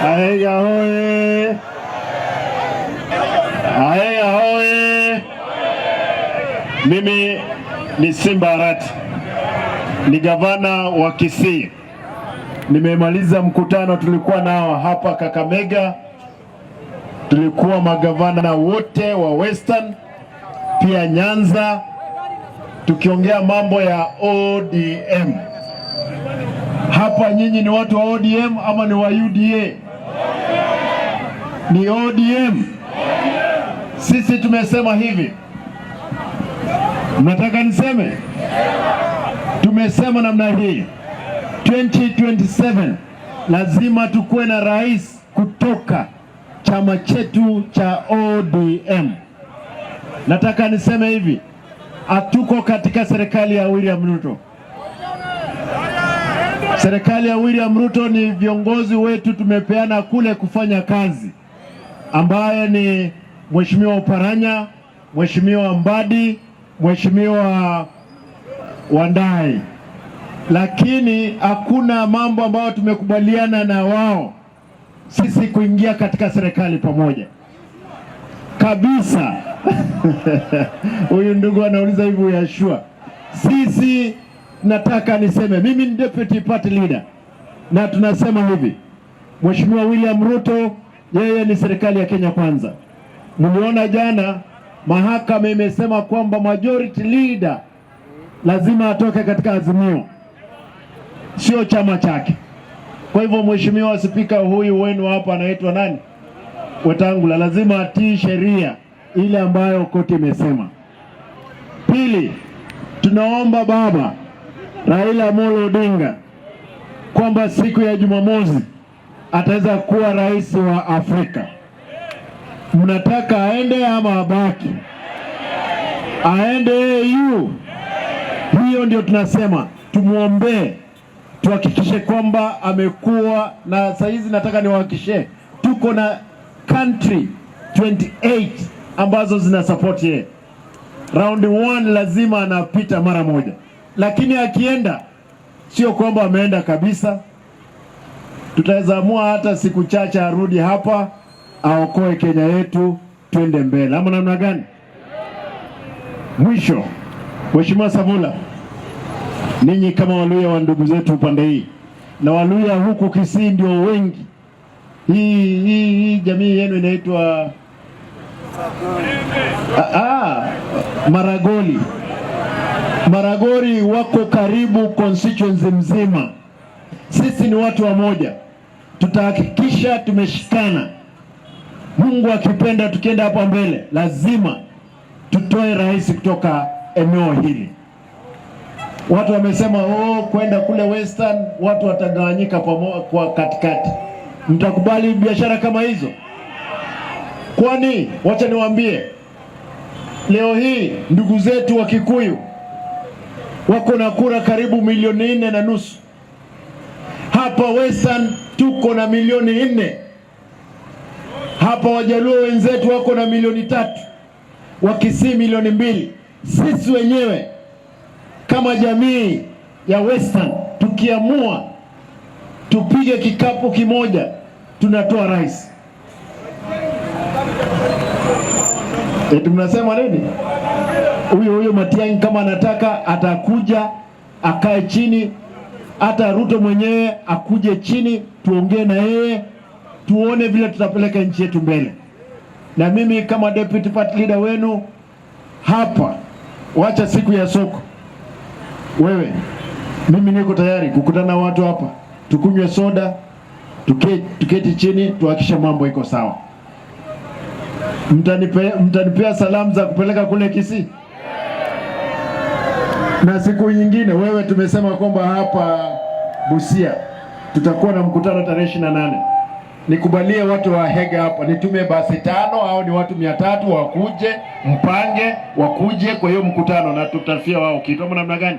Aega hoye! Aega hoye! Mimi ni Simba Arati, ni gavana wa Kisii. Nimemaliza mkutano tulikuwa nao hapa Kakamega, tulikuwa magavana wote wa Western, pia Nyanza, tukiongea mambo ya ODM. Hapa nyinyi ni watu wa ODM ama ni wa UDA? Ni ODM. Sisi tumesema hivi, mnataka niseme? Tumesema namna hii, 2027 lazima tukuwe na rais kutoka chama chetu cha ODM. Nataka niseme hivi, hatuko katika serikali ya William Ruto. Serikali ya William Ruto ni viongozi wetu tumepeana kule kufanya kazi, ambaye ni Mheshimiwa Oparanya, Mheshimiwa Mbadi, Mheshimiwa Wandayi, lakini hakuna mambo ambayo tumekubaliana na wao sisi kuingia katika serikali pamoja kabisa. Huyu ndugu anauliza hivi, uyashua? Sisi nataka niseme mimi ni deputy party leader, na tunasema hivi, Mheshimiwa William Ruto yeye ni serikali ya Kenya Kwanza. Mliona jana mahakama imesema kwamba majority leader lazima atoke katika Azimio, sio chama chake. Kwa hivyo Mheshimiwa Spika huyu wenu hapa anaitwa nani? Wetangula, lazima atii sheria ile ambayo koti imesema. Pili, tunaomba baba Raila Amolo Odinga kwamba siku ya Jumamosi ataweza kuwa rais wa Afrika. Mnataka aende ama abaki? Aende AU. Hiyo ndio tunasema tumwombee, tuhakikishe kwamba amekuwa na. Saizi nataka niwahakikishie tuko na country 28 ambazo zina support yeye. Round 1 lazima anapita mara moja, lakini akienda sio kwamba ameenda kabisa. Tutaweza amua hata siku chache arudi hapa aokoe Kenya yetu, twende mbele, ama namna gani? Mwisho, Mheshimiwa Savula, ninyi kama Waluya wa ndugu zetu upande hii na Waluya huku Kisii ndio wengi. Hii jamii yenu inaitwa Maragoli. Maragoli wako karibu constituency mzima. Sisi ni watu wa moja, tutahakikisha tumeshikana. Mungu akipenda, tukienda hapa mbele, lazima tutoe rais kutoka eneo hili. Watu wamesema oh, kwenda kule Western watu watagawanyika kwa katikati. Mtakubali biashara kama hizo? Kwani wacha niwaambie, leo hii ndugu zetu wa Kikuyu wako na kura karibu 4.5 milioni. Hapa Western tuko na 4 milioni. Hapa Wajaluo wenzetu wako na 3 milioni, Wakisii 2 milioni. Sisi wenyewe kama jamii ya Western tukiamua tupige kikapu kimoja, tunatoa rais. Eti mnasema nini? Huyo huyo Matiang'i kama anataka atakuja akae chini, hata Ruto mwenyewe akuje chini, tuongee na yeye, tuone vile tutapeleka nchi yetu mbele. Na mimi kama deputy party leader wenu hapa, wacha siku ya soko, wewe, mimi niko tayari kukutana na watu hapa, tukunywe soda, tuketi chini, tuhakikishe mambo iko sawa. Mtanipea salamu za kupeleka kule Kisii? Na siku nyingine, wewe, tumesema kwamba hapa Busia tutakuwa na mkutano tarehe 28. Nikubalie watu wa Hega hapa, nitume basi 5 au ni watu 300 wakuje, mpange wakuje kwa hiyo mkutano, na tutafia wao kitu ama namna gani?